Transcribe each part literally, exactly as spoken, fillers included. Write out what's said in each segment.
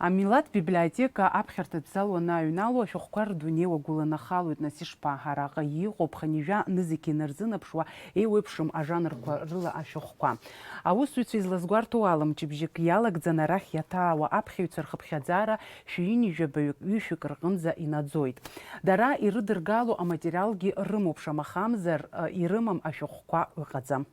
Амилаҭ библиотека аԥхьарҭатә зал уанааҩнало, ашәҟәқәа рдунеи уагәыланахалоит, нас ишԥа, араҟа иҟоуп хынҩажәа нызқь инарзынаԥшуа еиуеиԥшым ажанрқәа рыла ашәҟәқәа. Аусзуҩцәа излазгәарҭоу ала, мчыбжьык иалагӡаны арахь иаҭаауа аԥхьаҩцәа рхыԥхьаӡара шәи ҩынҩажәабаҩык ҩышәҩык рҟынӡа инаӡоит. Дара ирыдыргало аматериалгьы рымоуп, шамахамзар, ирымам ашәҟәқәа ыҟаӡам.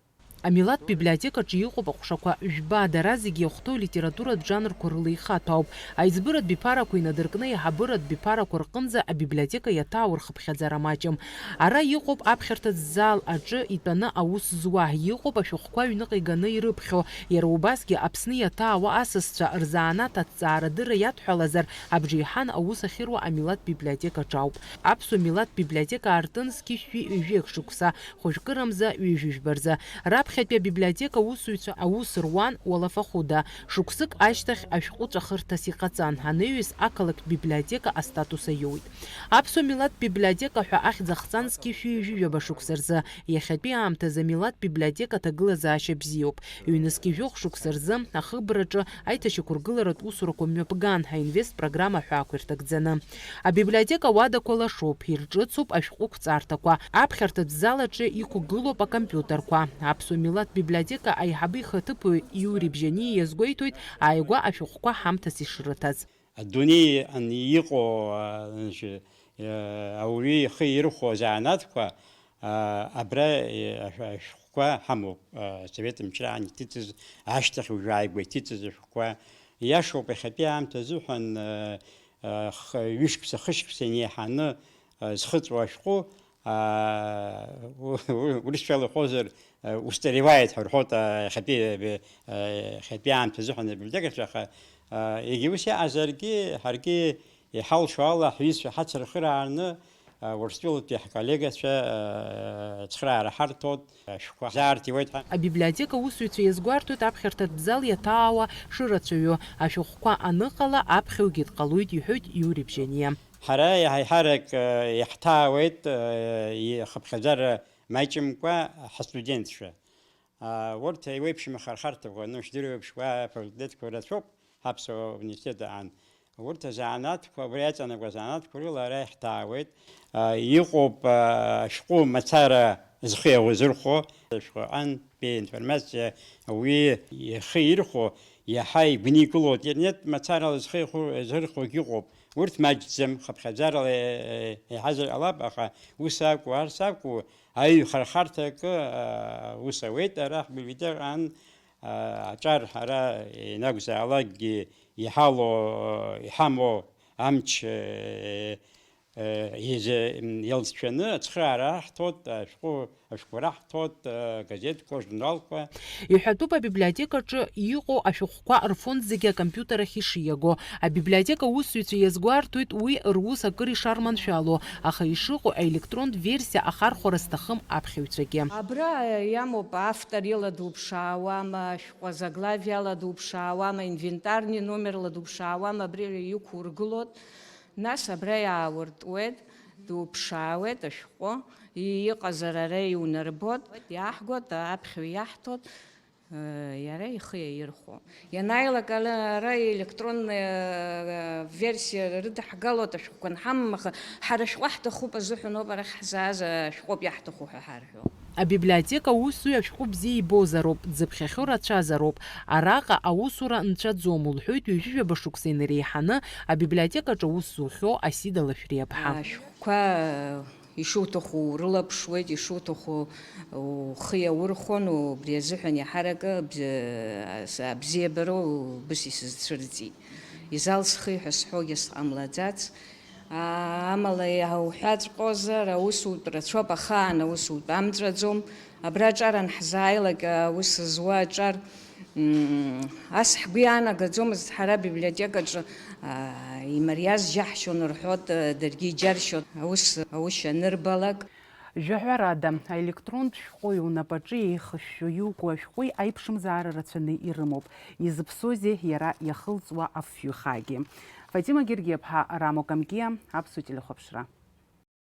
Амилаҭ библиотекаҿы иҟоуп аҟәшақәа жәба, дара зегьы иахәҭоу алитературатә жанрқәа рыла ихаҭәаауп. Аиҵбыратә биԥарақәа инадыркны аиҳабыратә биԥарақәа рҟынӡа абиблиотека иаҭаау рхыԥхьаӡара маҷым. Ара иҟоуп аԥхьарҭатә зал аҿы итәаны аус зуа, иҟоуп ашәҟәқәа аҩныҟа иганы ирыԥхьо, иара убасгьы Аԥсны иаҭаауа асасцәа рзанааҭ аҭҵаарадырра иадҳәалазар, абжеиҳан аус ахьыруа амилаҭ библиотекаҿ ауп. Аԥсуа милаҭ библиотека аартын зқьи жәшәи ҩажәи акы шықәса, хәажәкырамза ҩажәи жәба рзы. Раԥхьатәи абиблиотека аусзуҩцәа аус руан Уалафахәыда. Шықәсык ашьҭахь ашәҟәы ҵәахырҭас иҟаҵан, анаҩс ақалақьтә библиотека астатус аиуит. Аԥсуа милаҭ библиотека ҳәа ахьӡ ахҵан зқьи жәшәи ҩажәи жәаба шықәса рзы. Иахьатәи аамҭазы амилаҭ библиотека аҭагылазаашьа бзиоуп. Ҩнызқьи жәохә шықәса рзы ахыбраҿы аиҭашьақәыргыларатә усурақәа мҩаԥган, аинвест программа ҳәаақәа ирҭагӡаны. Абиблиотека уадақәа лашоуп, ирҿыцуп ашәҟәықәҵарҭақәа, аԥхьарҭатә зал аҿы иқәгылоуп акомпиутерқәа. Аԥсуа милаҭ библиотека аиҳабы ихаҭыԥуаҩ Иури Бжьаниа иазгәеиҭоит ааигәа ашәҟәқәа ҳамҭас ишрыҭаз. Адунеи ан-, иҟоу, а, значит, а, ауаҩы ихы ирхәо азанааҭқәа, а, абра, э, ашә-, ашәҟәқәа ҳамоуп, а, асовет мчраан иҭыҵыз, ашьҭахь уажәы ааигәа иҭыҵыз ашәҟәқәа. Иашоуп, иахьатәи аамҭа азыҳәан, а, а, х-, ҩышықәса, хышықәса инеиҳаны, а, зхыҵуа ашәҟәы, аа, у-, у-, урысшәала иҳәозар, э, устаревает ҳәа рҳәоит, а, иахьатәи, э, э, иахьатәи аамҭа азыҳәан абиблиотекаҿы, аха, а, егьа ус иаҟазаргьы, ҳаргьы иҳалшо ала ҳҩызцәа ҳацырхырааны, а, Урыстәылатәи ҳколлегацәа, а, ацхыраара ҳарҭоит, ашәҟәқәа ҳзаарҭиуеит ҳәа. Абиблиотека аусзуҩцәа иазгәарҭоит аԥхьарҭатә зал иаҭаауа шырацәаҩу, ашәҟәқәа аныҟала аԥхьаҩгьы дҟалоит, иҳәоит Иури Бжьаниа. Ҳара еиҳа-, еиҳарак, э, иаҳҭаауеит, э, и-, ахыԥхьаӡара маҷымкәа ҳастудентцәа. А, урҭ еиуеиԥшым ахырхарҭақәа, ну, шәдыруеиԥш, уа афакультетқәа рацәоуп, ҳаԥсуа университет аан. Урҭ азанааҭқәа, убри иаҵанакуа азанааҭқәа рыла ара иаҳҭаауеит. А, иҟоуп, а, ашәҟәы мацара зхы иаузырхәо, ашәҟәы аҟынтәи информациа ауаҩы ихы ирхәо, иаҳа игәникыло, интернет мацарала зхы иху-, зырхәогьы ыҟоуп. Урҭ маҷӡам, хыԥхьаӡарала, е-, е-, еиҳазар ҟалап, аха ус акәу, арс акәу, аҩхархарҭа акы, а, ус ауеит, ара ҳбиблиотекаҟны, а, аҿар ара ианакәзаалакгьы иҳало, иҳамоу амч, е, е, изы, м, иалҵшәаны ацхыраара раҳҭоит, ашәҟәы, ашәҟәқәа раҳҭоит, а, газеҭқәа, журналқәа. Иҳәатәуп абиблиотекаҿы иҟоу ашәҟәқәа рфонд зегьы акомпиутер ахь ишиаго. Абиблиотека аусзуҩцәа иазгәарҭоит уи рус акыр ишарманшәало, аха ишыҟоу аелектронтә версиа ахархәара зҭахым аԥхьаҩцәагьы. Абра иамоуп автор ила дуԥшаауама, ашәҟәы азаглавиала дуԥшаауама, инвентарни номерла дуԥшаауама, абри иқәургылоит. Нас абра иаауртуеит, дуԥшаауеит ашәҟәы, и-, иҟазар ара иунарбоит, иаҳгоит, аԥхьаҩ иаҳҭоит, э, иара ихы иаирхәо. Ианааилак ала-, ара електронная, э, версиа рыдаҳгалоит ашәҟәқәа анҳамам, аха ҳара ашәҟәы ҳҭахуп азыҳәаноуп арахь ҳзааз, ашәҟәоуп иаҳҭаху ҳәа ҳарҳәо. Абиблиотека аусзуҩ ашәҟәы бзиа ибозароуп, дзыԥхьахьоу рацәазароуп. Араҟа аусура нцәаӡом, лҳәоит ҩажәижәаба шықәса инареиҳаны абиблиотекаҿы аус зухьоу Асида Лашәриаԥҳа. Ашәҟәқәа ишуҭаху урылаԥшуеит, ишуҭаху ухы иаурхәон, убри азыҳәан иаҳаракы абз-, абзиабара убыс исызцәырҵит. Изал схи ҳәа сҳәогьы сҟамлаӡац. А, амала иаҳуҳәаҵәҟьозар, аусутә рацәоуп, ахаан аусутә амҵәаӡом. Абра аҿар анҳзааилак, аус зуа аҿар, м, ас ҳгәы иаанагаӡомызт, ҳара абиблиотекаҿы, а, имариаз џьаҳшьон рҳәот, а, даргьы иџьаршьот, аус, аушьа анырбалак. Жәаҳәарада, аелектронтә шәҟәы унапаҿы еихышәшәо иуку ашәҟәи аиԥшымзаара рацәаны ирымоуп. Изыԥсоузеи иара иахылҵуа афҩы хаагьы? Фатима Гергиаԥҳа, Рамо Камкиа, Аԥсуа телехәаԥшра.